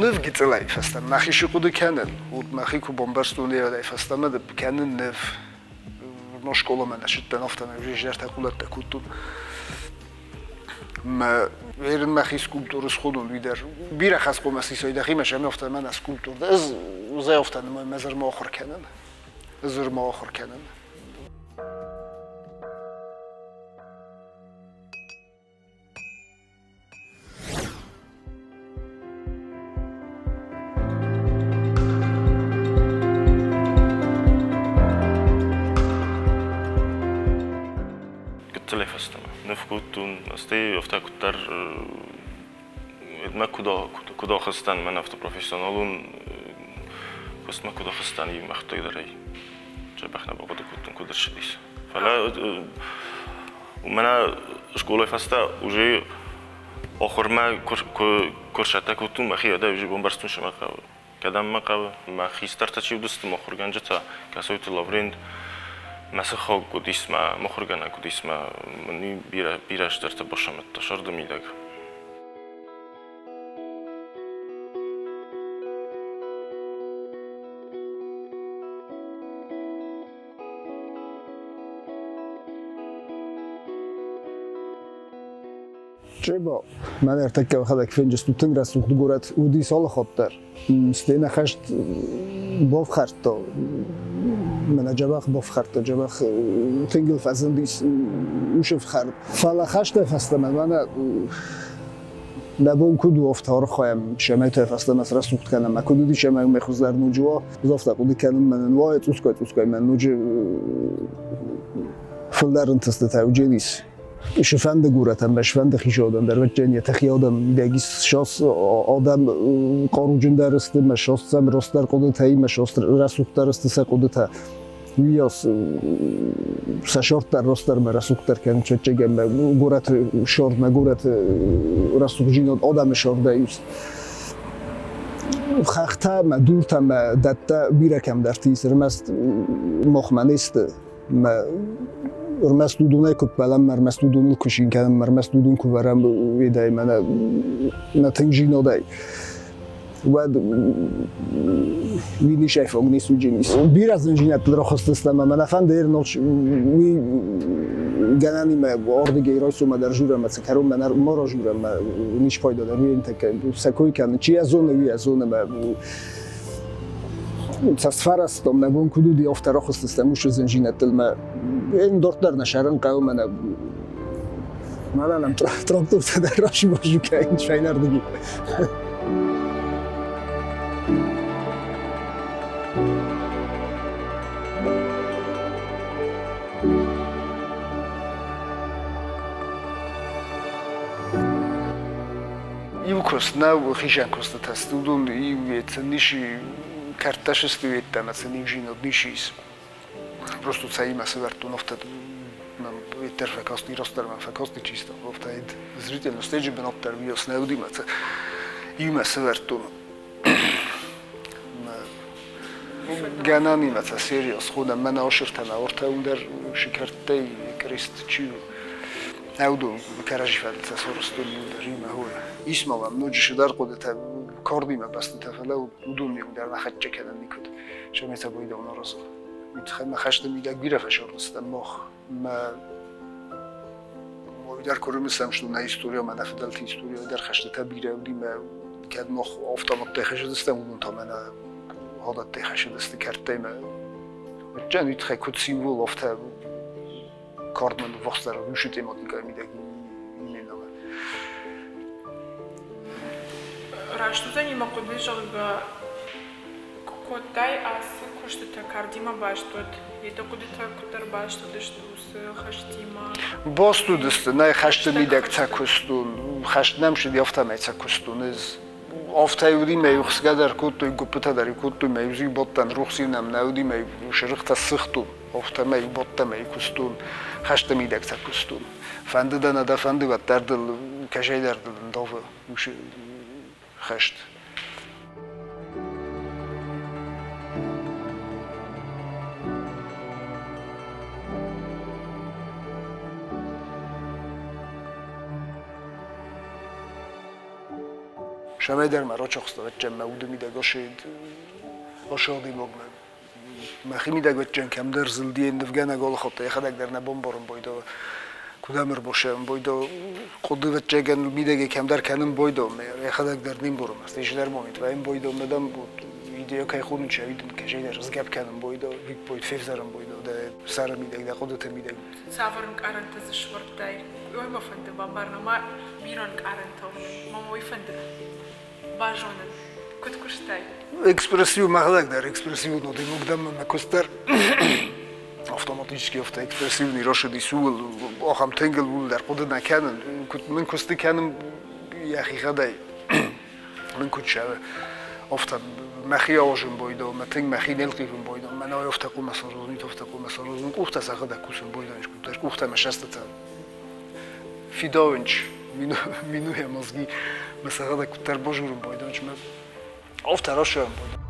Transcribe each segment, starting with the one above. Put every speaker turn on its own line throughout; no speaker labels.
Ныв гыццылӕй фӕстӕмӕ мӕхи шы хъуыды кӕнын, уыд мӕхи куы бамбӕрстон еуӕдӕй фӕстӕмӕ кӕнын ныв. Мо скъоламӕ нӕ цыдтӕн, афтӕмӕй уже зӕртӕ хъулӕттӕ кодтон. Мӕ верын мӕхи скульптуры сходон уый дӕр. Бирӕ хӕсхъомӕ сисой дӕхимӕ сӕм афтӕ мӕнӕ скульптур. Ӕз зӕй афтӕ нымайын, мӕ зӕрмӕ ахуыр кӕнын. Зӕрмӕ ахуыр кӕнын.
Гыццылӕй фӕстӕмӕ ныв кодтон, стӕй афтӕ куыддӕр мӕ куыд ахызтӕн, мӕн афтӕ профессионалон куыстмӕ куыд ахызтӕн, иу мӕхӕдӕг дӕр ӕй дзӕбӕх нӕ бахъуыды кодтон, куыд ӕрцыдис. Фӕлӕ мӕнӕ скъолайы фӕстӕ уже ахуырмӕ куы рцӕттӕ кодтон мӕхи, уӕд уже бамбӕрстон, цы мӕ хъӕуы, кӕдӕм мӕ хъӕуы. Мӕ хистӕртӕ чи уыдысты, мӕ ахуыргӕнджытӕ, Кӕсойты Лаврент, мӕ сыхаг уыдис, мӕ мыхуыргӕнӕг уыдис, мӕ мын бирӕ, бирӕ стӕртӕ басамадта сӕрды мидӕг.
Чъебо, мӕн ӕртӕккӕ уӕхӕдӕг фенджыстут тынг рӕсугъд горӕт уыдис алы хатт дӕр. Стӕй нӕ хӕст бафхӕрдта, мӕнӕ дзӕбӕх бафхӕрдта, дзӕбӕх тынг ыл фӕзындис усы фхӕрд. Фӕлӕ хӕстӕй фӕстӕмӕ мӕнӕ нӕ бон куыд у, афтӕ архайӕм, цӕмӕй та фӕстӕмӕ срӕсугъд кӕнӕм. Ӕмӕ куыд уыдис ӕмӕ уымӕй хуыздӕр ноджы уа, ӕз афтӕ хъуыды кӕнын, мӕнӕн уа, цъусгай-цъусгай мӕн ноджы фылдӕр ӕнтыстытӕ уыдзӕнис. Сфӕнды горӕтӕн, сфӕнды хицауадӕн дӕр, ӕвӕццӕгӕн йӕ тыхиадӕм мидӕг ис сас адӕм хъаруджындӕр сты, мӕ сас сӕм растдӕр хъуыдытӕ и, мӕ сас рӕсугъддӕр сты сӕ хъуыдытӕ. Уыйас сӕ сӕрддӕр растдӕр мӕ рӕсугъддӕр кӕнын ӕвӕццӕгӕн мӕ горӕты сӕрд, мӕ горӕты рӕсугъддзинад адӕмы сӕрдӕй ис. Хӕхтӕ мӕ дуртӕ мӕ дӕттӕ бирӕ кӕмдӕрты ис, ӕрмӕст махмӕ не сты. Мӕ ӕрмӕст уыдонӕй куы ппӕлӕм, ӕрмӕст уыдоныл куы цин кӕнӕм, ӕрмӕст уыдон куы вӕрӕм уедӕй мӕнӕ нӕ тынгдзинадӕй, уӕд уый нисӕй фаг не судженис. Бирӕ зындзинӕдтыл рахызтыстӕм ӕмӕ нӕ фӕнды уый гӕнӕнимӕ ардыгӕй райсоммӕ дӕр журӕм ӕмӕ кӕронмӕ ма ражурӕм ницы пайда дӕр уый сӕ кой кӕнын. Чи йӕ зоны, уый йӕ зоны ӕмӕ Цӕстфӕрӕзтон, нӕ бон куыд уыди, афтӕ рахызтыстӕм уыцы зындзинӕдтыл мӕ дарддӕр нӕ сӕрын хъӕуы мӕнӕ мӕнӕ нӕм трактортӕ дӕр расибазу кӕнын фӕйнӕрдыги. Иу куыст нӕу хизӕн куыстытӕ сты, уыдон иу ницы кӕрдтӕ сысты йеддӕмӕ сын иу зинад ницы ис. Просто цӕимӕ сӕвӕрдтон, афтӕ мӕм уӕддӕр фӕкасти, растдӕр мӕм фӕкасти чисто, афтӕ зрительно стейджы бынат дӕр уыйас нӕ уыди мӕ иумӕ сӕвӕрдтон. Гӕнӕнимӕ цӕ серия схонӕм, мӕнӕ осыртӕ мӕ ортӕ уым дӕр шикӕрттӕй крест чи у. Ӕвдон кӕрӕдзи фӕдыл сӕ сорыстон иуылдӕр иумӕ хойы. Ис ма мӕм ноджы цыдӕр хъуыдытӕ кардимӕ бӕстытӕ, фӕлӕ уыдон иу дӕр нӕ хӕццӕ кӕнӕм никуыд. Сӕмӕй сӕ бойдон аразын. Уый тыххӕй мӕ хӕсты мидӕг бирӕ фӕсӕрдыстӕм мах. Мӕ уый дӕр куы рымысӕм, что нӕ история ӕмӕ нӕ фыдӕлты история дӕр хӕстытӕ бирӕ уыди мӕ кӕд мах автоматтӕй хӕсыдыстӕм, уыдон та мӕнӕ адӕттӕй хӕсыдысты кӕрдтӕй мӕ Уыдтӕн уый тыххӕй куыд символ, афтӕ кардмӕ ныффахсдӕр уыцы тематикӕйы мидӕг именно.
Раст уыдзӕни мӕ хъуыды, зӕгъгӕ, кодтай ацы куыстытӕ кардимӕ баст уӕд, йе дӕ хъуыдытӕ куыддӕр баст уыдысты уыцы хӕстимӕ?
Баст уыдысты, нӕ хӕсты мидӕг цӕ куыстон, хӕст нӕм цыди, афтӕмӕй цӕ куыстон ӕз. Афтӕ уыди, мӕ ухсгӕ дӕр кодтой, гуыппытӕ дӕр кодтой, мӕ иу бадтӕн, рухс-иу нӕм нӕ уыди, мӕ сырыхтӕ сыгътон. Афтӕмӕй бадтӕмӕй куыстон, хӕсты мидӕг сӕ куыстон. Фӕнды дӕ, нӕ дӕ фӕнды, уӕддӕр дыл кӕсӕйдӕр дыл ндавы уыцы хӕст. Шамӕй дӕр мӕ рачахста вӕччӕн мӕ уды мидӕг ошед ошодимогмӕ. Мӕхимидӕг вӕччӕн кӕмдӕр зылди нывгӕнӕг олохотта, йӕхӕдӕг дӕр нӕ бомборын бойдо. Куыд ӕрбосӕн бойдо, хъуыды вӕччӕгӕн мидӕгӕй кӕмдӕр кӕнын бойдо, йӕхӕдӕг дӕр не мборын. Астӕй момент вӕйын бойдо, мӕдӕм идея кӕй хонын чавидын, кӕсӕйдӕр сгӕпп кӕнын бойдо, виппойд февзӕрын бойдо, дӕ сӕры мидӕг, дӕ хъуыдыты мидӕг.
Цавӕр ӕнкъарӕнтӕ дзы сӕвӕрдтай? Уый мӕ фӕнды бамбарын, ӕмӕ бирӕ ӕнкъарӕнтӕ мӕм уый фӕнды базонын. Куыд куыстай?
Экспрессив мӕхӕдӕг дӕр экспрессивон уыди, дӕм мӕ куыст дӕр автоматически афтӕ экспрессивный рашыдис ууыл, ахӕм тынгыл ууыл дӕр хъуыды нӕ кӕнын. Куыд мын куысты кӕнын йӕхигъӕдӕй мын куыд сӕвы, афтӕ мӕхи ауазын бойдо, мӕ тынг мӕхи не лхъивын бойдо, мӕнӕ афтӕ хъуамӕ саразын, афтӕ хъуамӕ саразын, къухтӕ сӕхӕдӕг кусын бойдон, куыддӕр къухтӕ мӕ сӕстытӕ фидауынч, минуя мозги, мӕ сӕхӕдӕг куыддӕр базурын бойдон, мӕ афтӕ расӕрын бойдон.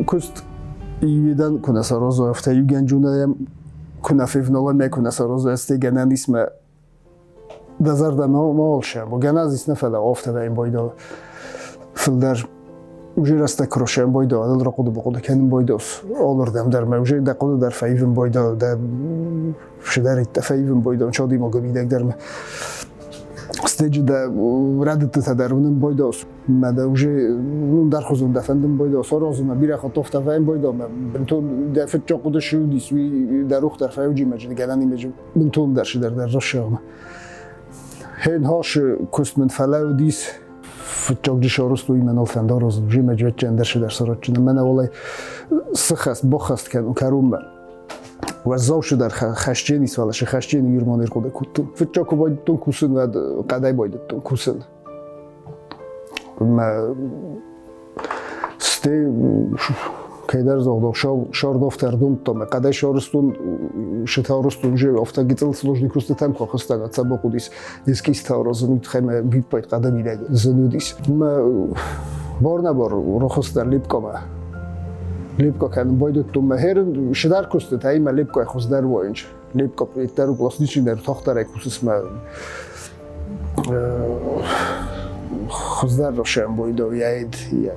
Куыст иуидӕн куы нӕ саразой, афтӕ иугӕнджунӕй куы нӕ февналӕм, куы нӕ саразой, ӕз гӕнӕн ис мӕ дӕ зӕрдӕ мауал сӕм. Гӕнӕн ис нӕ фӕлӕ афтӕ вӕййын бойдо фылдӕр уже рӕстӕг куы росӕм бойдо, адыл рахъуыды бахъуыды кӕнын бойдос алырдӕм дӕр мӕ уже дӕ хъуыды дӕр фӕивын бойдо, дӕ фсыдӕридтӕ фӕивын бойдо, чодимогы мидӕг дӕр мӕ стеджы дӕ рӕдыдтытӕ дӕр уынын бойдос. Мӕ дӕ уже ну дӕрхуызон дӕ фӕндын бойдо, сорозы мӕ бирӕ хатт фӕйын бойдо, мӕ бынтон дӕ фыццаг хъуыды сыудис, уый дӕ рух дӕр фӕуджи мӕ гӕнӕн имӕджы бынтондӕр цыдӕр дӕр рӕсугъд. Хенхасы куыст мын фӕлӕудис, фыццаг джысорыстуй мӕныл фӕндарозы жимӕ джвечче ӕндӕр цыдӕр соротджын мӕнӕ олай сыхӕст, бохӕст кӕнун кӕрунмӕ. Уӕззау цыдӕр хӕсджын ис, фӕлӕ хӕсджын ирмон ӕрхъуыды кодтон. Фыццаг куы байдыдтон кусын, уӕд хъӕдӕй байдыдтон кусын. Мӕ Стӕй кӕйдӕр загъдау, шардофтӕ ӕрдомдта мӕ хъӕдӕй сарӕзтон, шытарӕзтон уже афтӕ гыццыл сложный куыстытӕм куы ахызтӕн, ӕцӕг уыдис эскизтӕ аразын, уый тыххӕй мӕ виппайд хъӕды мидӕг зын уыдис. Мӕ бар-нӕбар рахызтӕн лепкамӕ. Лепка кӕнын байдыдтон мӕ хӕрын, шыдӕр куыстытӕ мӕ лепкайы хуыздӕр уайынч. Лепка проекттӕр пластичный тохтарӕй кусыс мӕ хуыздӕр росӕн бойдо яид я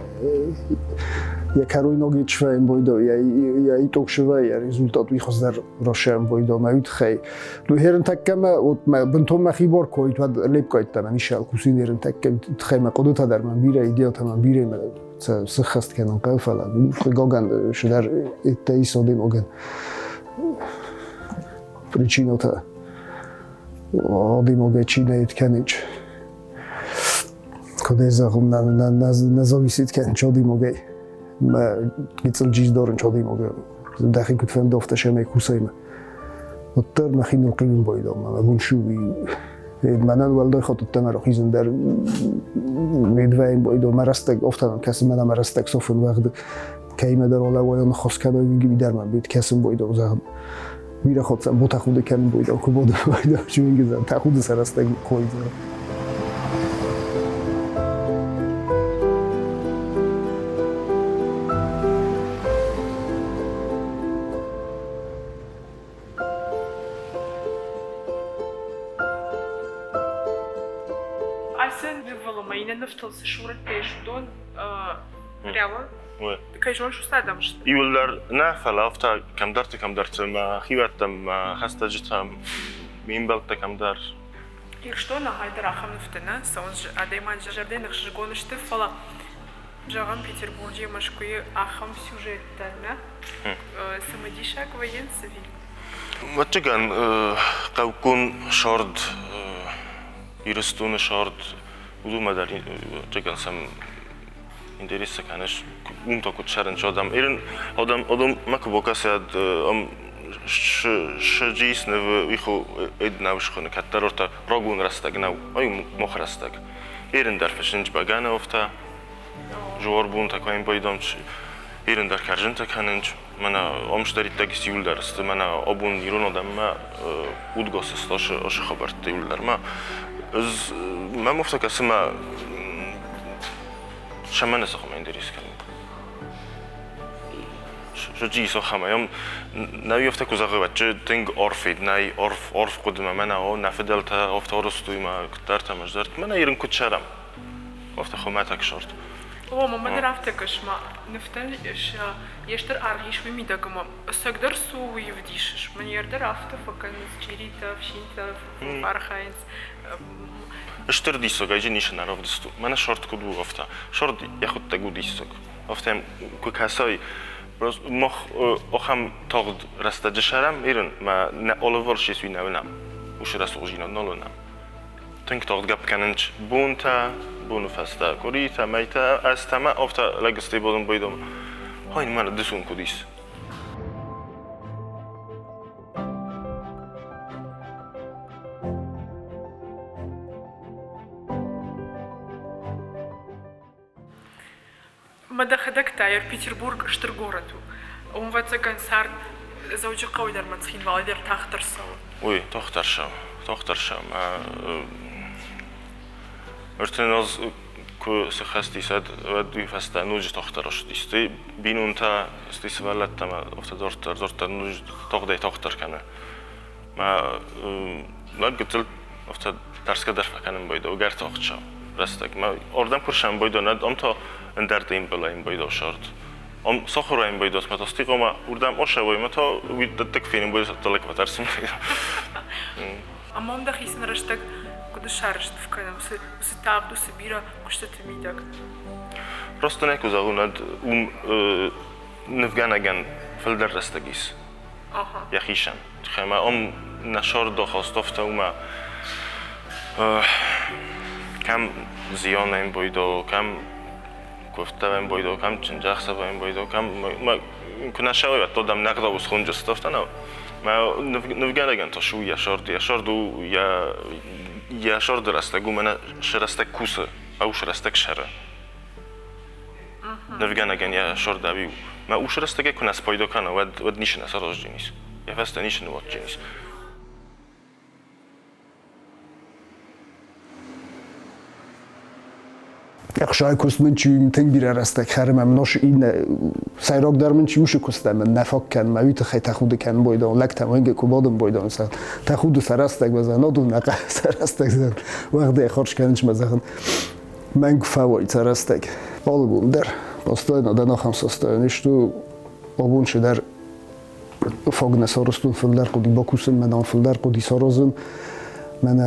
кӕройнаг ичвӕйн бойдо я я итог шива я результат уый хуыздӕр росӕн бойдо мӕ уый тыххӕй ну херын тӕккӕ мӕ вот мӕ бынтон мӕхи бор койт уӕд лепкайттӕ мӕ нишал кусин ерын тӕккӕ тыххӕй мӕ хъуыдытӕ дӕр мӕ бирӕ идеятӕ мӕ бирӕ мӕ сыххӕст кӕнын хъӕуы, фӕлӕ хъыгагӕн шыдӕр иттӕ исодин оген причинотӕ адӕймагӕй чи нӕ кӕнич. Куыд зӕгъын, нӕ зависит кӕнич адӕймагӕй. Мӕ гыццыл джиздорын адӕймагӕй. Дӕхи куыд фӕнды, афтӕ сӕмӕй кусаймӕ. Уӕддӕр мӕхи нылхъивын байдам, мӕ бон шы мӕнӕн уӕлдай хатт ӕрахизын дӕр медвӕйын байдом, мӕ рӕстӕг афтӕ кӕсын, мӕнӕ мӕ рӕстӕг софын уӕгъды кӕимӕдӕр олӕуайон хос кӕной дӕр мӕ бит кӕсын байдом, зӕгъын. Бирӕ хатт ботахуды кӕнын байдам, куы боды байдам, чуингызӕн тахуды сӕ рӕстӕг койдзӕн.
Ацы нывыл ӕмӕ иннӕ нывтыл цы сурӕттӕ ис, уыдон реалон кӕй зоныс, уыцы адӕм сты?
Иуылдӕр нӕ, фӕлӕ афтӕ кӕмдӕрты-кӕмдӕрты мӕ хиуӕттӕм, мӕ хӕстӕджытӕм, ме мбӕлттӕ кӕмдӕр.
Ирыстоны ӕгайдӕр ахӕм нывтӕ нӕ цӕуынц, адӕймаджы зӕрдӕйы ӕхсызгон сты, фӕлӕ, зӕгъӕм, Петербурджы, Мӕскуыйы ахӕм сюжеттӕ нӕ цымыдисаг вӕййынц ӕви?
Ӕвӕццӕгӕн, хъӕуккон сӕрд, Ирыстоны сӕрд, уыдонмӕ дӕр ӕвӕццӕгӕн сӕм интерес кӕныс, уым та куыд цӕрынц адӕм. Ирын адӕм, адӕммӕ куы бакӕсӕд, ам сыджис нывы уый эд нӕу схуыны, кӕддӕр ортӕ рагон рӕстӕг нӕу, ай мох рӕстӕг. Ирын дӕр фысынч бӕгӕны офтӕ, жуарбун такой байдам. Ирын дӕр кӕрзынтӕ кӕнынц, мӕнӕ омсдӕриддӕг иуылдӕр сты, мӕнӕ абон ирон адӕммӕ удгос сты асы хабӕрттӕ иуылдӕр. Мӕ ӕз мӕм афтӕ кӕсы, мӕ сӕмӕ цы хъуамӕ интерес кӕнын. Сочи исохӕмӕ нӕ афтӕ куы зӕгъы, чи тынг арф нӕй арф арф хъуыдымӕ мӕнӕ о нӕ фыдӕлтӕ афтӕ арӕзтой мӕ куыддӕртӕ мӕздӕрт мӕнӕ ирын куыд сӕрӕм. Афтӕ хуымӕтӕг сорт.
О, мӕ дӕр афтӕ кӕсы, нывтӕн сӕ йе стыр аргъ ис уый мидӕг ӕмӕ ӕцӕгдӕр цы у, уый ӕвдисыс. Мӕн дӕр афтӕ фӕкӕнынц чъиритӕ, ӕфсинтӕ фӕархайынц.
Стыр диссаг ӕй ницы нӕ равдыстон. Мӕнӕ сорт куыд у, афтӕ. Сорт йӕхуыдтӕг у диссаг. Афтӕ куы кӕсай, мах ахӕм тагъд рӕстӕджы сӕрӕм ирын, мӕ нӕ алыварс ис уый нӕ уынӕм. Уыцы рӕсугъдзинад нал уынӕм. Тынг тагъд гӕпп кӕнынц бонтӕ, боны фӕстӕ къуыритӕ, мӕйтӕ, азтӕ ӕмӕ афтӕ лӕгыстӕй бадын байдом. Хай, мӕнӕ дысон куыд ис.
Мӕ дӕхӕдӕг та Петербург стыр горӕт у. Уым, ӕвӕццӕгӕн, цард Дзӕуджыхъӕуы дӕр ӕмӕ Цхинвалы дӕр тагъддӕр цӕуы.
Уый тагъддӕр цӕуы, тагъддӕр цӕуы. Мӕ 30 аз куы сыххӕст ис, уӕд уый фӕстӕ ноджы тагъддӕр ссыдис. Стӕй бинонтӕ, стӕй сывӕллӕттӕ ӕмӕ афтӕ дарддӕр, дарддӕр ноджы тагъдӕй тагъддӕр кӕны. Мӕ лӕг гыццыл афтӕ тӕрсгӕ дӕр фӕкӕнын байдау, ӕгӕр тагъд цӕуы рӕстӕг. Мӕ ардӕм куы рсӕмбӕлдтӕн, уӕд ам та ӕндӕр дембӕлӕ ӕмбӕлдау сӕрд. Ам сахуырӕй ӕмбӕлдау мӕ та стигъомӕ уырдӕм осӕуӕй мӕ та уый дӕттӕг фенын байдау цӕттӕ лӕг фӕтӕрсын байдау.
Ӕмӕ уым дӕхицӕн рӕстӕг куыд ссарыс кӕнӕ уыцы тагъд, уыцы бирӕ куыстыты мидӕг?
Просто нӕ куы зӕгъон, уӕд уым нывгӕнӕгӕн фылдӕр рӕстӕг ис. Йӕхицӕн. Ӕмӕ ам нӕ сӕрдохӕст уымӕ кӕм зиан ӕмбойдо, кӕм куывдтӕ ӕмбойдо, кӕм чындзӕхсӕв ӕмбойдо, кӕм куы нӕ сӕуой, уӕд дӕм нӕ гъдау схонджыст, афтӕ нӕу. Мӕ нывгӕнӕгӕн та у йӕ сӕрд, йӕ сӕрд у йӕ йӕ сӕрды рӕстӕг у мӕнӕ рӕстӕг кусы, ау рӕстӕг сӕры. Нывгӕнӕгӕн йӕ сӕрд ӕви у. Мӕ ус рӕстӕгӕй куы нӕ спайда кӕна, уӕд, уӕд ницы нӕ сараздзӕнис. Йӕ фӕстӕ ницы ныууадздзӕнис.
Ӕхсайы куыст мын чи тынг бирӕ рӕстӕг хӕры мӕ мын иннӕ сӕйрагдӕр мын чи усы куыст ӕмӕ нӕ фаг кӕн мӕ уый тыххӕй тӕхуды кӕн бойдон лӕгтӕм уынгӕ куы бадын бойдон сӕ тӕхуды сӕ рӕстӕг базӕн одун нӕ сӕ рӕстӕг зӕгъын уӕгъдӕй хорз кӕнынч мӕ зӕгъын мӕнг фӕуой сӕ рӕстӕг алы бон дӕр постоянно дӕн ахӕм состояние что абон дӕр фаг нӕ сарӕзтон фылдӕр хъуыди бакусын мӕнӕн фылдӕр хъуыди саразын мӕнӕ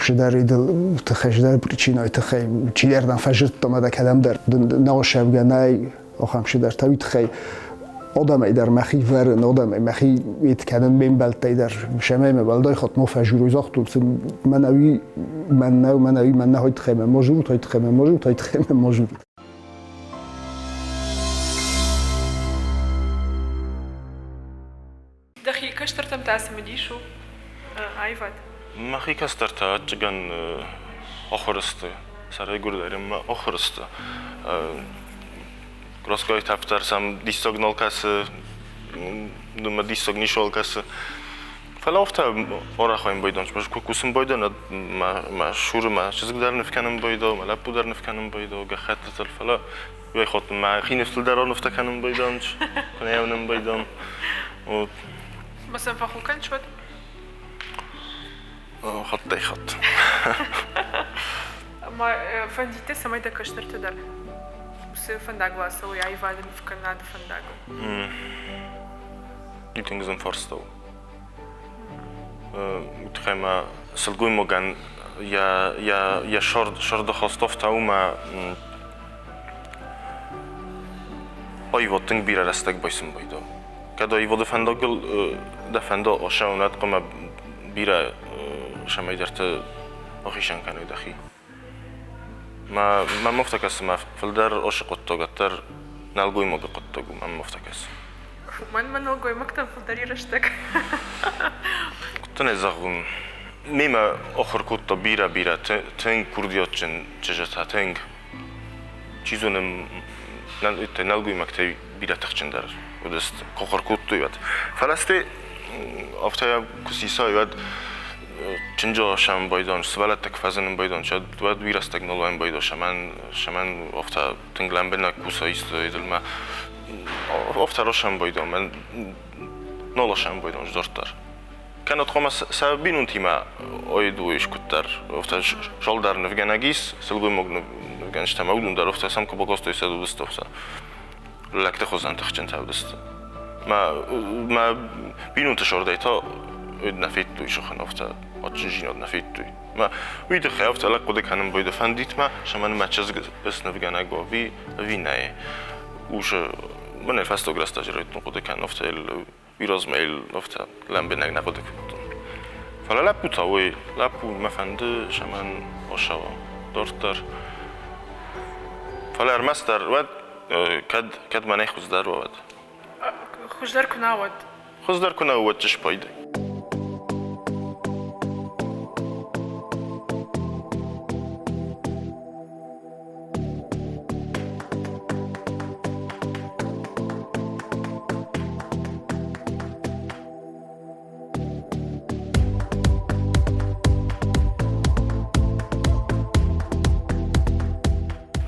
чидӕридыл тыххӕй чидӕр причинӕйы тыххӕй чидӕр дӕм фӕзырдта мӕ дӕ кӕдӕмдӕр нӕ нӕй ахӕм чидӕртӕ уый тыххӕй адӕмӕй дӕр мӕхи вӕрын адӕмӕй мӕхи ит кӕнын ме мбӕлттӕй дӕр сӕмӕй мӕ уӕлдай хатт ма фӕжурой загътон сын мӕнӕ уый мӕн нӕу мӕнӕ уый мӕн нӕ хой тыххӕй мӕ ма журут хой тыххӕй мӕ ма журут хой тыххӕй мӕ ма журут.
Дӕхи кӕстӕртӕм та цымыдис у аивад?
Мӕхи кӕстӕртӕ ӕвӕццӕгӕн ахуыр сты, сӕрӕйгуырдӕй ӕмӕ ахуыр сты. Роскъойы тӕф дӕр сӕм диссаг нал кӕсы, нымӕ диссаг ницыуал кӕсы. Фӕлӕ афтӕ арӕх ӕмбойдон, куы кусын байдон, уӕд мӕ цуры мӕ чызг дӕр ныв кӕнын байдо, мӕ лӕппу дӕр ныв кӕнын байдо гӕххӕттытыл, фӕлӕ уый хотын мӕхи нывтыл дӕр нывтӕ кӕнын байдон, куы нӕ уынын байдон. Вот.
Ма сӕм фӕхуыл кӕныс уӕд?
Хаттӕй-хатт.
Ма фӕндидтӕ, цӕмӕй дӕ кӕстӕртӕ дӕр уыцы фӕндагыл ацӕуой, аивады нывкӕнынады фӕндагыл?
Тынг зын фарста у. Тыххӕй ма сылгоймагӕн йӕ йӕ йӕ сӕрды хостовтӕ уымӕ аивад тынг бирӕ рӕстӕг байсын байдау. Кӕд аивады фӕндагыл дӕ фӕнда ацӕуын, уӕд хъуамӕ бирӕ цӕмӕйдӕрты ахицӕн кӕной дӕхи. Мӕм афтӕ кӕсы, мӕ фылдӕр осы хъуыддаг уӕддӕр нӕлгоймагы хъуыддаг у, мӕм афтӕ кӕсы.
Уымӕн мӕ нӕлгоймӕгтӕн фылдӕр и рӕстӕг.
Куыд дын ӕй зӕгъон, мемӕ ахуыр кодта бирӕ-бирӕ тынг курдиатджын чызджытӕ, тынг. Чи зоны, Нӕлгоймӕгтӕй бирӕ тыхджындӕр уыдысты, куы кодтой, уӕд. Фӕлӕ стӕй афтӕ куы сисай, уӕд чынджы сӕм байдон, сывӕллӕттӕ куы фӕзынын байдон, уӕд уый рӕстӕг нал байдон, сӕмӕн афтӕ тынг лӕмбынӕг куса исты мӕ афтӕ росӕм байдон, мӕн нал осӕм байдон дарддӕр. Кӕнӕ хъуамӕ сӕ бинонтимӕ ойдуй куыддӕр, афтӕ сӕлдар нывгӕнӕг ис, сылгоймаг нывгӕнджытӕ ӕмӕ уыдон дӕр афтӕ сӕм куы бакодтой сӕ уыдысты афтӕ лӕгты хуызӕн тыхджынтӕ уыдысты. Мӕ мӕ бинонты сордӕй та нӕ федтой сыхын афтӕ адджынзинад нӕ федтой. Мӕ уый тыххӕй афтӕ лӕг хъуыды кӕнын бойды фӕндит мӕ, сӕмӕн мӕ чызг ыснывгӕнӕг уа ӕви нӕ. Усы мӕнӕ фӕстаг рӕстӕджы райдыдтон хъуыды кӕнын афтӕ уый афтӕ лӕмбынӕг нӕ хъуыды кодтон. Фӕлӕ лӕппу та уый, лӕппу мӕ фӕнды, сӕмӕн осӕуа дарддӕр. Фӕлӕ ӕрмӕстдӕр уӕд, кӕд, кӕд мӕнӕй хуыздӕр уа, уӕд.
Хуыздӕр куы нӕ уӕд?
Хуыздӕр куы нӕ уӕд чи спайда?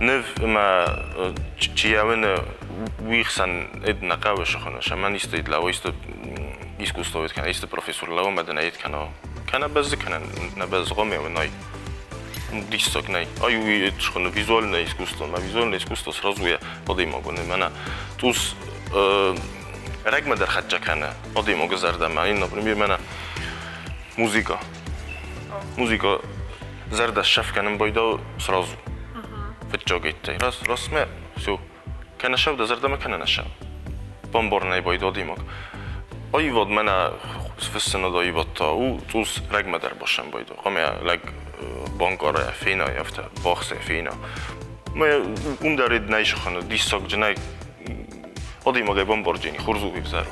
Ныв ӕмӕ чи йӕ уый хсӕн нӕ хъӕуы сыхуыны, сӕмӕн исты лӕууы, исты искусствовед кӕнӕ исты профессор лӕууы ӕмӕ дын ӕйт кӕна. Кӕнӕ бӕззы, кӕнӕ нӕ бӕззы, гъомӕ уынай. Диссаг нӕй. Ай уый схуыны визуальное искусство. Мӕ визуальное искусство сразу йӕ адӕймаг уыны. Мӕнӕ цъус рӕгмӕ дӕр хӕццӕ кӕны адӕймагы зӕрдӕмӕ. Например, мӕнӕ музыка. Музыка зӕрдӕ сӕф кӕнын байдау сразу. Фыццагӕйттӕй. Раз, раз мӕ, все. Кӕнӕ сӕв дӕ зӕрдӕмӕ, кӕнӕ нӕ сӕв. Бамбарын ӕй байдау адӕймаг. Аивад мӕнӕ фыссынад аивад та у цъус рӕгмӕ дӕр басӕн байдау. Хъуамӕ лӕг банкъара, фена, афтӕ бахсӕ, фена. Мӕ уым дӕр нӕй сыхыны диссагджынӕй адӕймагӕй бамбарджени хорз у ӕвзӕр.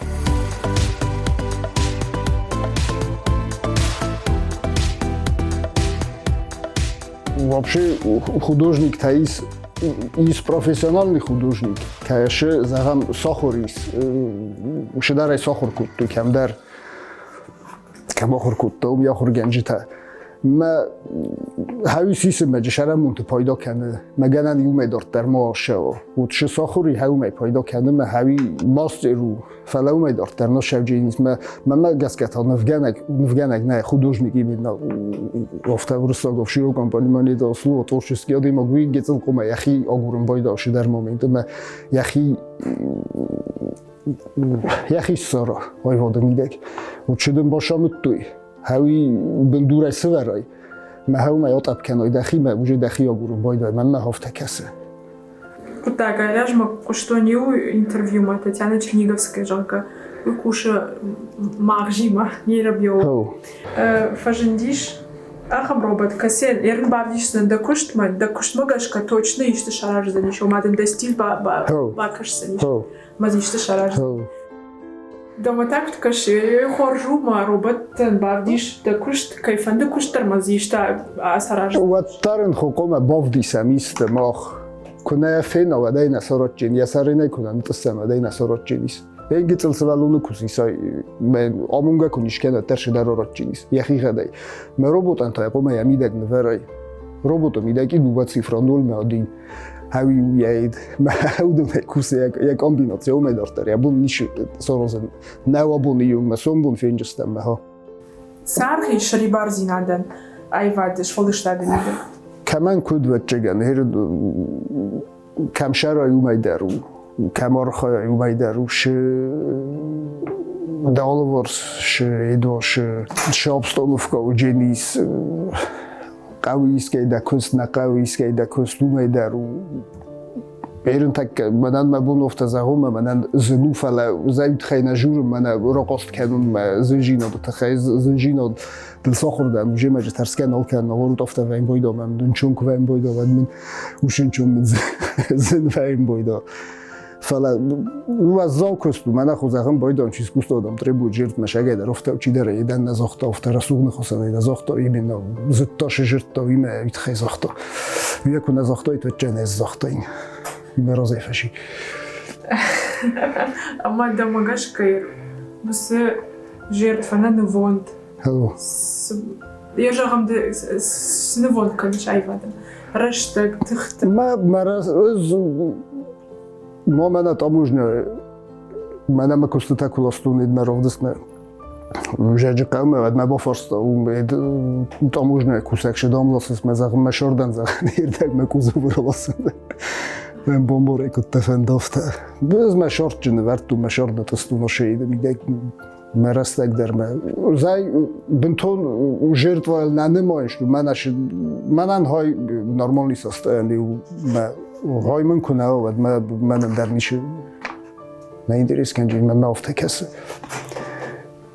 Вообще художник та ис профессиональный художник, кӕсы, зӕгъӕм, сахуыр ис, уышы дӕр ӕй сахуыр кодтой кӕмдӕр, кӕм ахуыр кодта, уым йӕ ахуыргӕнджытӕ. Мӕ хӕуи сисы мӕ джысӕрӕмонты пайда кӕны, мӕ гӕнӕн иумӕ дарддӕр ма ассӕуа. Вот шы сахури хӕумӕ пайда кӕны, мӕ хӕуи мастер у, фӕлӕ уымӕй дарддӕр нӕ сӕвджинис. Мӕ мӕнмӕ гӕсгӕ та нывгӕнӕг, нывгӕнӕг нӕ, художник именно афтӕ уырыссаг в широком понимании этого слова творческий адӕймаг уый гецыл хъуамӕ йӕхи агурын байдау шидӕр моменты мӕ йӕхи йӕхи ссара аивады мидӕг. Вот шы дын басамыдтой, хӕуи бындурӕй сывӕрай, мӕ хӕумӕ атъӕпп кӕной дӕхимӕ, уже дӕхи агурын байдай, мӕнмӕ афтӕ кӕсы.
Хъуыддаг айразмӕ хъуыстон иу интервьюмӕ Татьяна Черниговская, зӕгъгӕ, уый кусы магъзимӕ, нейробиолог. Фӕзындис ахӕм робот, кӕцы ерын бавдисдзӕн дӕ куыстмӕ, дӕ куыстмӕ гӕсгӕ точно исты сараздзӕнис, ома дын дӕ стиль бакӕсдзӕнис, ӕмӕ дзы исты сараздзӕн. Дӕумӕ та куыд кӕсы, хорз у ма роботтӕн бавдис дӕ куыст, кӕй фӕнды куыст дӕр ма дзы исты ацаразын.
Уӕддӕр ын хъуамӕ бавдисӕм исты мах. Куы нӕ фена, уӕд ӕй нӕ соротджын, йӕ сӕры нӕ куы нӕ нытъыссӕм, уӕд ӕй нӕ соротджын ис. Эн гыццыл сывӕллоны куы сисай, мӕ амонгӕ куы нискӕна, уӕддӕр сыдӕр оротджын ис, йӕхигъӕдӕй. Мӕ роботӕн та хъуамӕ йӕ мидӕг нывӕрай. Роботы мидӕг и дыууӕ цифра, ноль мӕ один. Хӕуи уымӕй кусы йӕ комбинаци уымӕй дарддӕр йӕ бон ницы саразын нӕу абоны иумӕ сомбон фенджыстӕм мӕ
Цы аргъ ис сӕрибардзинадӕн аивады сфӕлдыстады мидӕг?
Кӕмӕн куыд вӕццӕгӕн, кӕм сӕрай уымӕй дӕр у, кӕм архайай уымӕй дӕр у, шы дӕ алыварс шы эдо шы шы обстановка у дженис хъӕуы искӕй дӕ куыст, нӕ хъӕуы искӕй дӕ куыст, уымӕй дӕр у. Ерынтӕккӕ мӕнӕн мӕ бон офтӕ зӕгъун, мӕнӕн зын у, фӕлӕ зӕй тыххӕй нӕ журын, мӕнӕ рахъаст кӕнун мӕ зынжинады тыххӕй, зынжинад дыл сахуыр дӕн, уже мӕ тӕрсгӕ нал кӕнын, аворут афтӕ вӕйын бойда мӕм, дынчон куы вӕйын бойда, уӕд мын ушынчон мын зын вӕйын бойда. Фӕлӕ уӕззау куыст у, мӕнӕ хо зӕгъын байдам, чи искусство там требует жертв, мӕ дӕр офтӕ чидӕр едӕн нӕ загъта, офтӕ рӕсугъд ныхасӕн нӕ загъта, именно зыдта, сызырдта, уимӕ уый тыххӕй загъта. Уый куы нӕ загътай, то чӕн ӕз загътаин. Мӕ разӕй фӕси.
Ӕмӕ дӕмӕ гӕсгӕ уыцы жертвӕ нӕ нывонд. Йӕ зӕгъӕм, ды цы нывонд кӕныс аивадӕн? Рӕстӕг, тыхтӕ.
Мӕ мӕ ма мӕнӕ таможня мӕнӕ мӕ куыстытӕ куы ластон мӕ равдыстмӕ Зӕджы хъӕумӕ уӕд мӕ бафарста, таможня кусӕг ше дам ласыс, мӕ зӕгъын, мӕ сӕрдӕн зӕгъын, ирдӕг мӕ кузовы ласын. Мӕн бомборӕй куыдтӕ фӕндавта. Ӕз мӕ сӕрдджыны вӕрдтон, мӕ сӕрды тъыстон ошейы мидӕг мӕ рӕстӕг дӕр мӕ зай бынтон жертвайыл нӕ нымайыс, мӕнӕн хай нормальный состояние мӕ хай мын куы нӕ уӕд мӕ мӕнӕн дӕр ницы нӕ интерес кӕнджын мӕ афтӕ кӕсы.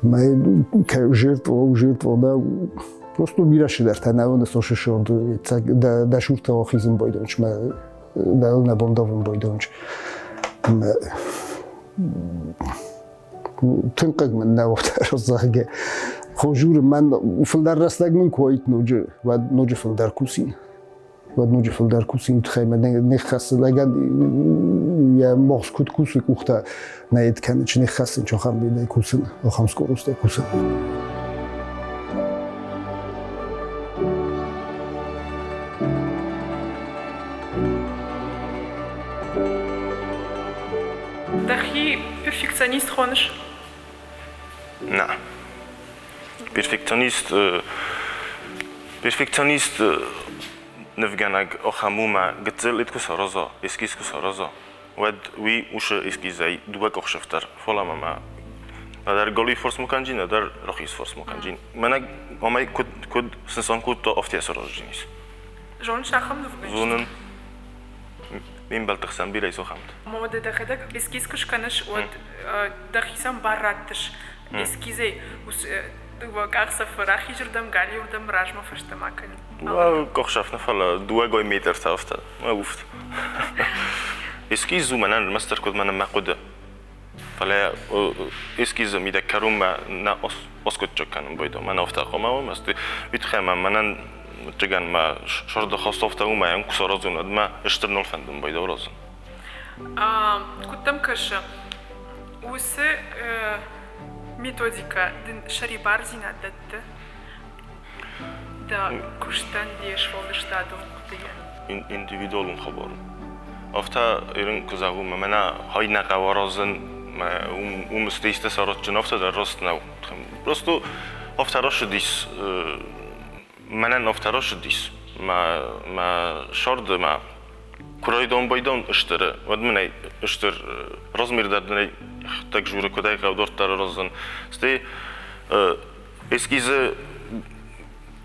Мӕ жертва, жертва, да, просто бирӕ цыдӕртӕ нӕ уыны сосы сорд, дӕ суртӕ ахизын байдонч, мӕ дӕ нӕ бондавын байдонч. Мӕ тынг хъыг мын нӕ зӕгъгӕ. Хожуры мӕн фылдӕр рӕстӕг мын куы уаид ноджы, уӕд ноджы фылдӕр кусин. Уӕд ноджы фылдӕр кусин тыххӕй мӕ не ххӕссы лӕгӕн йӕ мохс куыд кусы къухтӕ нӕ ед кӕны, чи не ххӕссын чохам бедӕй кусын, охам скоростӕй кусын.
Дӕхи перфекционист хоныс?
Нӕ. Перфекционист перфекционист нывгӕнӕг ахӕм у мӕ гыццыл ид куы сараза, эскиз куы сараза, уӕд уый усы эскизӕй дыууӕ къухсыфтӕр фӕлӕ мӕ нӕдӕр галиу фарсмӕ кӕнджин, нӕдӕр рахиз фарсмӕ кӕнджин. Мӕнӕ амӕй куыд куыд снысан кодта, афтӕ сараздзӕнис.
Зоныс ахӕм нывгӕнджыты?
Зонын. Ме мбӕлтты хсӕн бирӕ ис ахӕмтӕ.
Ӕмӕ дӕ дӕхӕдӕг эскиз куы скӕныс, уӕд дӕхицӕн бар раттыс эскизӕй дыууӕ къахдзӕфы рахизырдӕм, галиуырдӕм, размӕ фӕстӕмӕ кӕнын.
Дыууӕ къахдзӕф нӕ, фӕлӕ дыууӕгой метртӕ афтӕ. Уфт. Эскиз у мӕнӕн ӕрмӕстдӕр куыд мӕнӕн мӕ хъуыды. Фӕлӕ эскизы мидӕг кӕронмӕ нӕ оскъуыдджыг кӕнын байдом. Мӕн афтӕ хъуамӕ уа, уый тыххӕй мӕ мӕнӕн чыгӕн мӕ сӕрды хӕстофтӕ уымӕй куы саразон, уӕд мӕ стыр нал фӕндын байдау разын.
Куыд дӕм кӕсы, уыцы методикӕ дын сӕрибардзинад дӕтты дӕ куыстӕн, де сфӕлдыстадон хъуыдыйӕн?
Индивидуалон хабар у. Афтӕ ирын куы зӕгъон, мӕнӕ хай нӕ хъӕуы аразын, уым исты саразджын афтӕ дӕр раст нӕу. Просто афтӕ рацыдис, мӕнӕн афтӕ рацыдис мӕ, мӕ сӕрды мӕ куыройдон байдон стыры, уӕд мын ӕй стыр размер дӕр дын ӕй хӕстӕг журы куыд ӕй хъӕуы дарддӕр аразын. Стӕй эскизы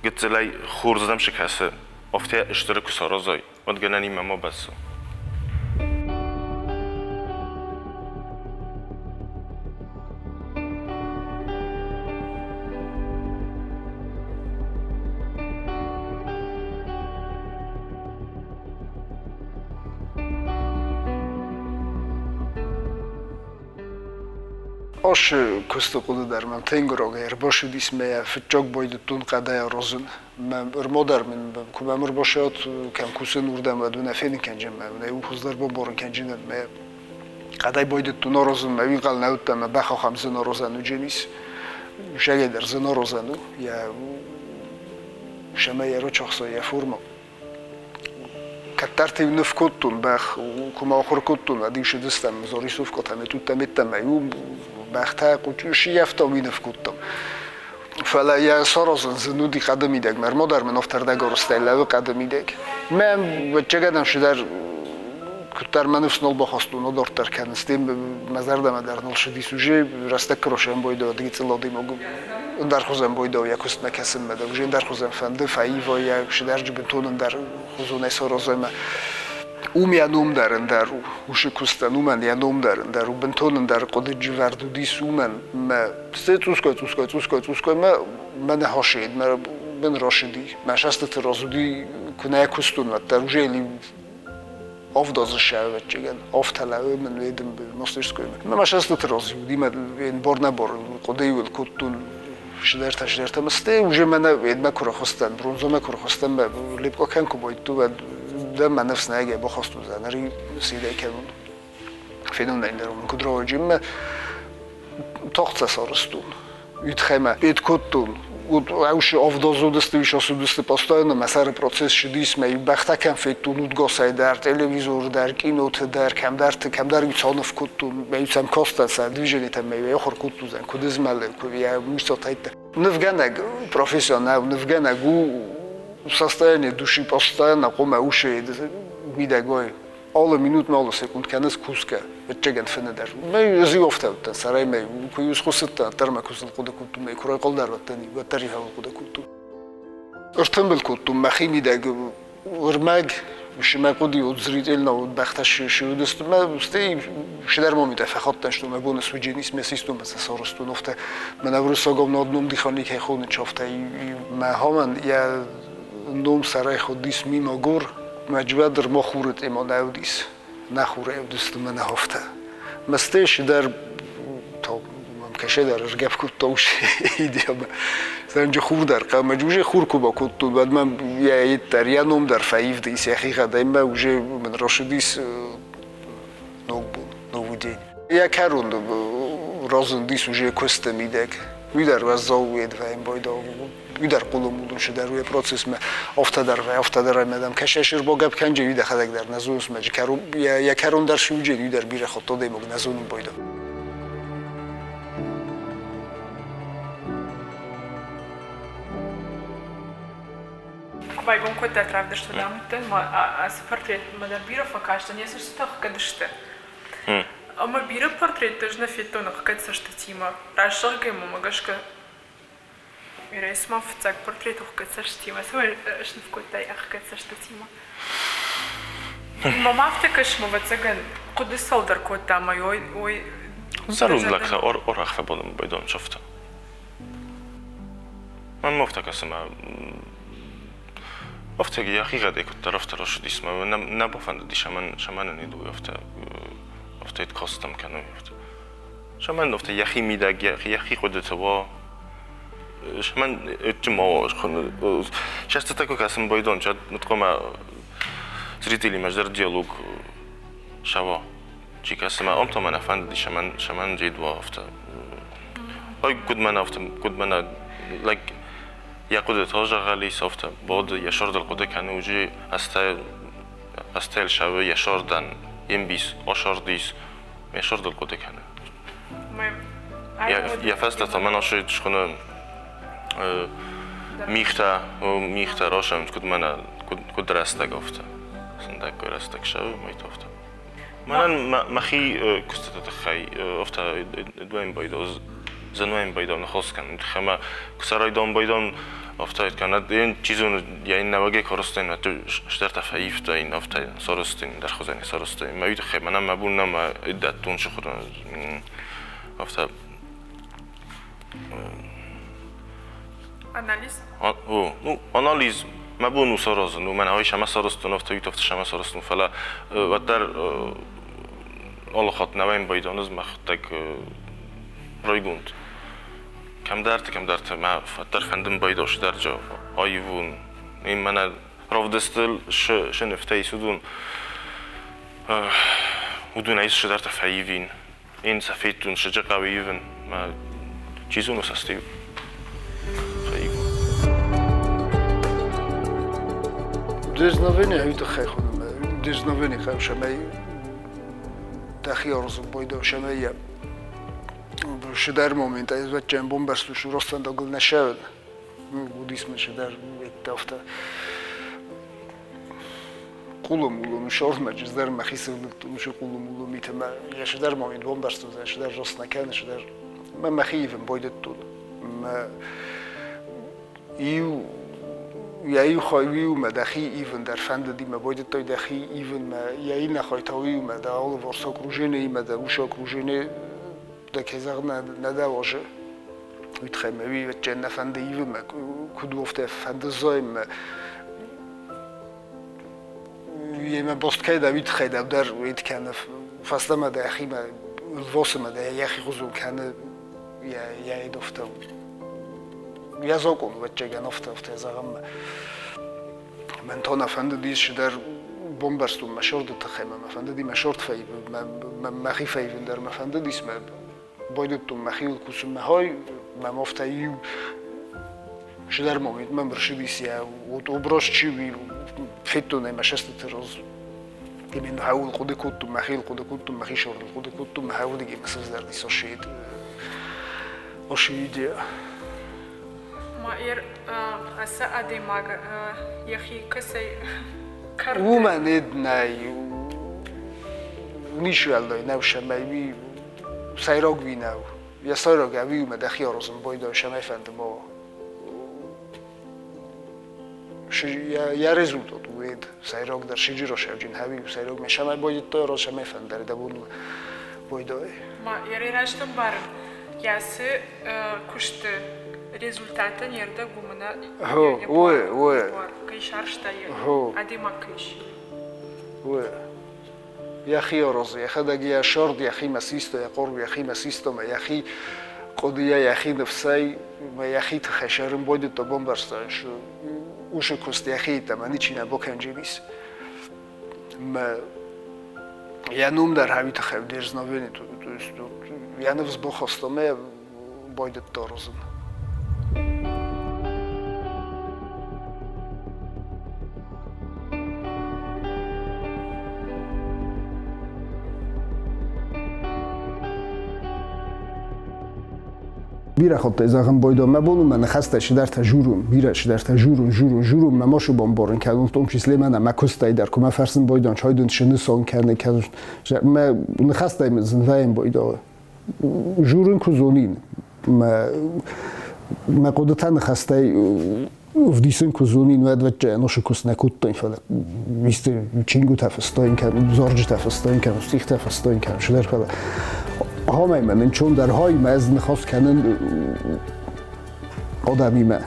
гыццылӕй хорздӕм цы кӕсы, афтӕ стыры куы саразай, уӕд гӕнӕнимӕ ма бацу.
Асы куысты хъуыды дӕр мӕм тынг рогӕй ӕрбацыдис мӕ фыццаг байдыдтон хъӕдӕй аразын. Ӕрмодӕр мын куы мӕм ӕрбацӕуат, кӕм кусын, уырдӕм уӕд уын фенын кӕнджын мӕ, уын ӕй хуыздӕр бамбарын кӕнджын мӕ хъӕдӕй байдыдтон аразын, мӕ уый хъал нӕ уыдтӕн, мӕ бӕх ахӕм зын аразӕн уыдженис. Усагӕй дӕр зын аразӕн у, йӕ усӕмӕ йӕ рочахса йӕ форма. Кӕддӕрты-иу ныв кодтон бӕх, куы ма ахуыр кодтон, уӕд-иу сыдыстӕм Зорисовкъотӕм, Этуттӕм-Еттӕмӕ-иу бӕхтӕ сыййӕфтам, уый ныв кодтам. Фӕлӕ йӕ саразын зын уыди хъӕды мидӕг, мӕ дӕр мын ӕфтӕрдӕг арӕзтӕй лӕууы хъӕды мидӕг. Мӕ ӕвӕццӕгӕн цыдӕр куыддӕр мӕ ныфс нал бахастон, адарддӕр кӕнын, стӕй мӕ зӕрдӕмӕ дӕр нал ссыдис уже рӕстӕг куы росӕмбойдӕ, гыццыл адӕймаг ӕндӕрхуызӕн бойдау йӕ куыстмӕ кӕсынмӕ дӕр уже ӕндӕрхуызӕн фӕнды, фӕива йӕ цыдӕрджы бынтон ӕндӕрхуызонӕй сараза ӕмӕ уым йӕ ном дӕр ӕндӕр у, уыцы куыстӕн уымӕн йӕ ном дӕр ӕндӕр у, бынтон ӕндӕр хъуыдыджы вӕрд уыдис уымӕн мӕ стӕй цъусгай, цъусгай, цъусгай, цъусгай мӕ мӕ нӕ хасид, мӕ бын рацыди, мӕ сӕстыты раз уыди, куы нӕ куыстон, уӕддӕр уже авдазы сӕвӕццӕгӕн, афтӕ лӕууы мын ведын мастерской. Мӕ сӕстыты раз уыди, мӕ бор нӕ бор хъуыдыйыл кодтон цыдӕртӕ, цыдӕртӕ. Стӕй уже мӕнӕ ведмӕ куы рахызтӕн, бронзӕмӕ куы рахызтӕн, мӕ лепкъо кӕн куы байдтон, уӕд Дӕ мӕ ныфс нӕ бахаст уыдзӕн, ӕри сидӕй кӕнун. Фенун ӕндӕр куд рауаджи мӕ тохцӕ сарӕзтон. Уитхӕмӕ эд кодтон. Ӕуси авдазудысты, уисасудысты постоянно мӕ сӕры процесс шыдис, мӕ бӕхтӕ кӕм федтон, удгосӕй дӕр, телевизор дӕр, киноты дӕр, кӕмдӕрты, кӕмдӕр уицанов кодтон, мӕ сӕм кастӕн сӕ движениетӕм, мӕ ахуыр кодтон, куыд змӕлы, куыд йӕ мышцатӕйттӕ. Нывгӕнӕг, профессионал нывгӕнӕг у состояние души постоянно хъуамӕ усы мидӕгой алы минутмӕ, алы секунд кӕныс кусгӕ, ӕцӕгӕн фыны дӕр. Мӕ ӕз афтӕ уыдтӕн, сӕрӕй мӕ куы схуыссыдтӕн, уӕддӕр мӕ куыстыл хъуыды кодтон, мӕ куы райхъал дӕр уыдтӕн, уӕддӕр ихӕуыл хъуыды кодтон. Ӕртымбыл кодтон мӕхимидӕг ӕрмӕг, мӕ хъуыды уыд зрительно уыд бӕхтӕ сиуыдысты, мӕ стӕй цыдӕр моментӕ фӕхаттӕн сты, мӕ боны судженис мӕ систон мӕ сарӕзтон, афтӕ мӕнӕ уырыссагау на одном дыхании кӕй хонынц, афтӕ мӕ хамӕн йӕ ном сӕрӕй хуыдис мимо гор, мӕ дӕр ма хуры тъема нӕ уыдис. Нӕ хурӕй уыдысты мӕ нӕ хофтӕ. Мӕстӕй дӕр мӕм кӕсӕдӕр ӕргӕпп кодта ус идеямӕ. Зӕнджы хур дӕр хъӕмӕ уже хур куы бакодтон, уӕд мӕм йӕ ед дӕр, йӕ ном дӕр фӕивдис, йӕхигъӕдӕй мӕ уже мын рашыдис ног бон, новый день. Йӕ кӕрон разындис уже куысты мидӕг. Уый дӕр уӕззау уедвӕйын байдау уый дӕр хъулон-мулон цыдӕр уый процессмӕ афтӕ дӕр афтӕ дӕр ӕмӕ дам кӕсӕсир богӕп кӕнджы уый дӕхӕдӕг дӕр нӕ зоныс мӕ йӕ кӕрон дӕр сиуджен уый дӕр бирӕ хатт адӕймаг нӕ зонын байдо.
Куы байгом кодтат равдысты дамыдтӕн, ацы портретмӕ дӕр бирӕ фӕкастӕн, йӕ цӕстытӕ хгӕд сты. Ӕмӕ бирӕ портреттӕ ӕз нӕ федтон ӕхгӕд цӕстытимӕ. Раст зӕгъгӕ, мӕмӕ гӕсгӕ Райсма фыццаг портрет ӕхгӕд цӕстытимӕ. Цӕмӕй сныв кодтай ӕхгӕд цӕстытимӕ? Мӕм афтӕ кӕсы, ӕвӕццӕгӕн, хъуыды цӕлдӕр кодта ӕмӕ ой
Зӕронд лӕгтӕ орах фӕбонын байдон сӕфтӕ. Мӕнмӕ афтӕ кӕсы, мӕ афтӕ йӕхигъӕдӕй куыддӕр афтӕ рӕсыдис, мӕ нӕ бафӕндыди сӕмӕн ын иду афтӕ афтӕ костӕм кӕной афтӕ. Сӕмӕн афтӕ йӕхи мидӕг йӕхи хъуыдыты уа. Сӕмӕн ма уа. Часто такой кӕсын байдон, чат хъуамӕ зрителимӕ дӕр диалог сӕва. Чи кӕсы мӕ, ом та мӕ нӕ фӕндыди, сӕмӕн джид уа афтӕ. Ой, куыд мӕн афтӕ, куыд мӕнӕ лӕг йӕ хъуыдытыл зӕгъӕлис афтӕ, бады йӕ сӕрдыл хъуыды кӕны, уыджы астӕл сӕвы йӕ сӕрдӕн, йе мбис асӕрдис, йӕ сӕрдыл хъуыды кӕны. Йӕ фӕстӕ та мӕн асы схуыны мигътӕ, мигътӕ расӕмт, куыд мӕнӕ, куыд рӕстӕг афтӕ. Сындӕггай рӕстӕг сӕвы, мӕйты афтӕ. Мӕнӕн мӕхи куыстыты тыххӕй афтӕ дуайын байдау, зынуайын байдау ныхас кӕнын тыххӕй ӕмӕ куы сарайдон байдон афтӕ кӕнӕ чи зоны йӕ нӕуӕгӕй куы рыстаин, стӕртӕ фӕивтаин, афтӕ сарӕзтаин, ӕндӕр хуызӕн сарӕзтаин. Мӕ уый тыххӕй мӕнӕн мӕ бон нӕма дӕттон сыхуыры афтӕ
Анализ?
О, ну, анализ мӕ бон у саразын, уымӕн ӕй сӕмӕ сарӕзтон, афтӕ уый сӕмӕ сарӕзтон, фӕлӕ уӕддӕр алы хатт нӕ уайын байдон ӕз мӕхӕдӕг райгонд. Кӕмдӕрты, кӕмдӕрты мӕ фӕддӕр фӕндын байдал сдӕрджа аивун. Ин мӕнӕ равдыстыл шы нывтӕ ис уыдон, уыдон ӕй сдӕртӕ фӕивин. Ин сӕ федтон Сыджыхъӕуы ивын, мӕ чи зоны цӕсты фӕивын.
Дезновение уый тыххӕй хуыны дезновение хъӕу сӕмӕй дӕхи ӕрдзы бойдау сӕмӕй йӕ шыдӕр момент ӕвӕццӕгӕн бомбӕрстус ростфӕндагыл нӕ сӕвын. Уыдис мын шыдӕр афтӕ хъулон-мулон сормӕ дӕр мӕхи сывлыдтон уыцы хъулон-мулон митӕ мӕ йӕ сыдӕр ма уын бомбӕрстон, сыдӕр рост нӕ кӕны, сыдӕр мӕ мӕхи ивын байдыдтон. Мӕ иу йӕ иу хай уый мӕ дӕхи ивын дӕр фӕндыди, мӕ байдыдтай дӕхи ивын, мӕ йӕ иннӕ хай та уый мӕ дӕ алыварс окружение мӕ дӕ уыцы окружение дӕ кӕй зӕгъын нӕ дӕ уарзы. Уый тыххӕй мӕ уый нӕ фӕнды ивын, мӕ куыд у, афтӕ фӕнды зайын мӕ Йемӕ баст кӕй дӕ, уый тыххӕй дӕ дӕр уӕд кӕны фӕстӕмӕ дӕхимӕ лвосымӕ дӕ йӕхи хуызон кӕны йӕ йӕ афтӕ йӕ закъон ӕвӕццӕгӕн афтӕ афтӕ зӕгъӕм. Мӕн та нӕ фӕндыдис дӕр Бамбӕрстон мӕ сорды тыххӕй, мӕ фӕндыди мӕ сорд фӕивын, мӕхи фӕивын дӕр мӕ фӕндыдис, мӕ байдыдтон мӕхиуыл кусын мӕ хай, мӕм афтӕ иу цыдӕр момент мӕм ӕрцыдис йӕ вот образ чи у, федтон ӕй мӕ цӕстыты раз. Именно хӕуыл хъуыды кодтон, мӕхиуыл хъуыды кодтон, мӕхи сордыл хъуыды кодтон, мӕ хӕуылдыгӕй мӕ сӕвзӕрдис оши идея.
Ма ацы адӕймаг йӕхи кӕцӕй кӕрды?
Уымӕн ед нӕй, ницы уӕлдай нӕу сӕмӕй, уый сӕйраг уый нӕу. Йӕ сӕйраг ӕви уымӕ дӕхи аразын байдайы, сӕмӕй фӕнды ма уа. Йӕ результат уӕд сӕйрагдӕр сиджиросӕвджын хӕви сӕйраг ме сӕмӕй байдыдта, раз сӕмӕй фӕндӕр дӕ бон байдайы.
Ма йӕ раст ӕмбарын, йӕ куысты результатӕн йе рдӕг уымӕн кӕй сарӕзта йӕ адӕймаг кӕй сси.
Йӕхи аразы, йӕхӕдӕг йӕ сӕрд йӕхимӕ систа, йӕ хъару йӕхимӕ систа ӕмӕ йӕхи хъуыдыйӕ, йӕхи ныфсӕй ӕмӕ йӕхи тыхӕй сӕрын байдыдта, бамбӕрста, уыцы куыст йӕхи ӕмӕ ничи нӕ бакӕнджынис. Мӕ йӕ ном дӕр хӕуи тыххӕй удержновение, то есть йӕ ныфс бахаста мӕ байдыдта аразын. Бирӕ хаттӕй зӕгъын байдон, мӕ бон у мӕ ныхӕстӕ цыдӕртӕ журун, бирӕ цыдӕртӕ журун, журун, журун, мӕ машы бамбарын кӕнун, в том числе мӕнӕ мӕ куыстӕй дӕр, куы мӕ фӕрсын байдон, чайдун шы нысан кӕны, кӕнун, мӕ ныхӕстӕй мын зын вӕййын байдалы. Журын куы зонин, мӕ хъуыдытӕ ныхӕстӕй вдисын куы зонин, уӕд вӕдджа ӕносы куыст нӕ кодтон, фӕлӕ исты чингуытӕ фыстон кӕнын, зарджытӕ фыстон кӕнын, стихтӕ фыстон кӕнын, цыдӕр, фӕлӕ ахӕмӕй мӕ нынчондӕр хай мӕ ӕз ныхас кӕнын адӕмимӕ.